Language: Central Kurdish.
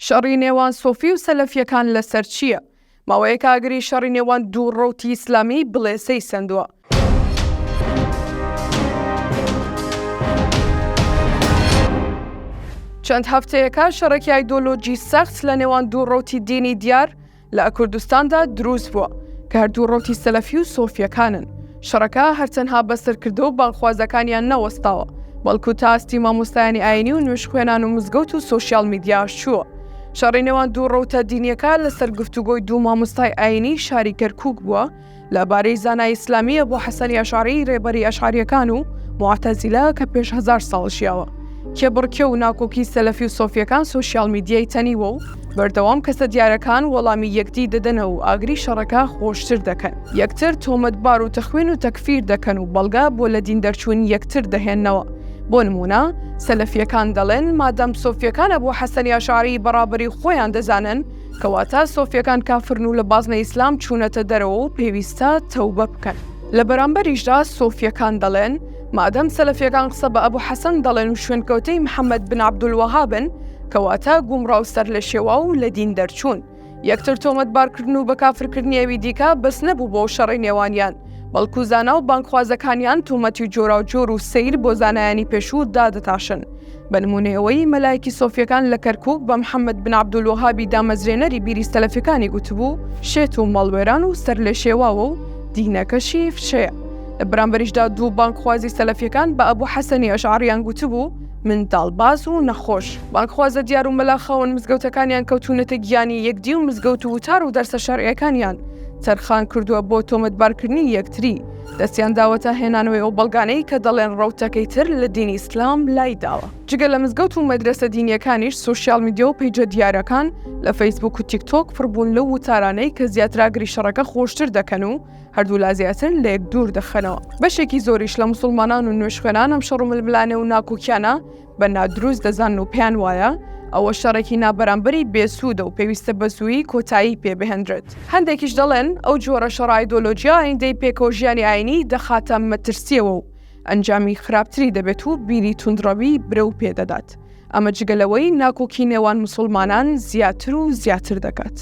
شەڕی نێوان سۆفی و سەلەفییەکان لەسەر چییە؟ ماوەیەکە ئاگری شەڕی نێوان دوو ڕەوتی ئیسلامی بڵێسەی سەندووە. چەند هەفتەیەکە شەڕێکی ئایدۆلۆجی سەخت لە نێوان دوو ڕەوتی دینی دیار لە کوردستاندا دروست بووە کە هەردوو ڕەوتی سەلەفی و سۆفییەکانن. شەڕەکە هەر تەنها بە سەرکردە و بانگخوازەکانیان نەوەستاوە، بەڵکو تا ئاستی مامۆستایانی ئایینی و نوێژخوێنان و مزگەوت و سۆشیال میدیاش چووە. شەڕی نێوان دوو ڕەوتە دینییەکە لەسەر گفتوگۆی دوو مامۆستای ئایینی شاری کەرکووک بووە لە بارەی زانای ئیسلامی ئەبو حەسەنی ئەشعەری رێبەری ئەشعەریەکان و موعتەزیلە کە پێش هەزار ساڵ ژیاوە. کێبڕکێ و ناکۆکی سەلەفی و سۆفیەکان سۆشیال میدیای تەنیوە و بەردەوام کەسە دیارەکان وەڵامی یەکدی دەدەنەوە و ئاگری شەڕەکە خۆشتر دەکەن. یەکتر تۆمەتبار و تەخوین و تەکفیر دەکەن و بەڵگە بۆ لە دین دەرچوونی یەکتر دەهێننەوە. بۆ نموونە سەلەفیەکان دەڵێن مادام سۆفیەکان ئەبو حەسەنی ئەشعەری بە ڕابەری خۆیان دەزانن، کەواتە سۆفیەکان کافرن و لە بازنەی ئیسلام چوونەتە دەرەوە و پێویستە تەوبە بکەن. لە بەرامبەریشدا سۆفیەکان دەڵێن، مادەم سەلەفیەکان قسە بە ئەبو حەسەن دەڵێن و شوێنکەوتەی محەمەد بن عەبدولوەهابن، کەواتە گومڕا و سەرلێشێواو و لە دین دەرچوون. یەکتر تۆمەتبارکردن و بەکافرکردنی ئەوی دیکە بەس نەبوو بۆ شەڕی نێوانیان، بەڵکو زانا و بانگخوازەکانیان تۆمەتی جۆراوجۆر و سەیر بۆ زانایانی پێشوو دادەتاشن. بە نموونەی ئەوەی مەلایەکی سۆفیەکان لە کەرکووک بە محەممەد بن عەبدولوەهابی دامەزرێنەری بیری سەلەفیەکانی گوتبوو شێت و ماڵوێران و سەرلێشێواوە و دینەکەشی فشەیە. لە بەرامبەریشدا دوو بانگخوازی سەلەفیەکان بە ئەبو حەسەنی ئەشعەریان گوتبوو منداڵباز و نەخۆش. بانگخوازە دیار و مەلا خاوەن مزگەوتەکانیان کەوتوونەتە گیانی یەکدی و مزگەوت و وتار و دەرسە شەرعیەکانیان تەرخان کردووە بۆ تۆمەتبارکردنی یەکتری. دەستیان داوەتە هێنانەوەی ئەو بەڵگانەی کە دەڵێن ڕەوتەکەی تر لە دینی ئیسلام لای داوە. جگە لە مزگەوت و مەدرەسە دینیەکانیش سۆشیال میدیا و پەیجە دیارەکان لە فەیسبوک و تیک تۆک پڕ بوون لەو وتارانەی کە زیاتر ئاگری شەڕەکە خۆشتر دەکەن و هەردوولا زیاتر لە یەک دوور دەخەنەوە. بەشێکی زۆریش لە موسوڵمانان و نوێژخوێنان ئەم شەڕ و ململانێ و ناکۆکیانە بە نادروست دەزانن و پێیان وایە ئەوە شەڕێکی نابەرامبەری بێسوودە و پێویستە بە زوویی کۆتایی پێ بهێنرێت. هەندێکیش دەڵێن ئەو جۆرە شەڕە ئایدۆلۆژییە ئایندەی پێکەوەژیانی ئایینی دەخاتە مەترسییەوە و ئەنجامی خراپتری دەبێت و بیری توندڕەوی برەو پێ دەدات. ئەمە جگە لەوەی ناکۆکی نێوان موسوڵمانان زیاتر و زیاتر دەکات.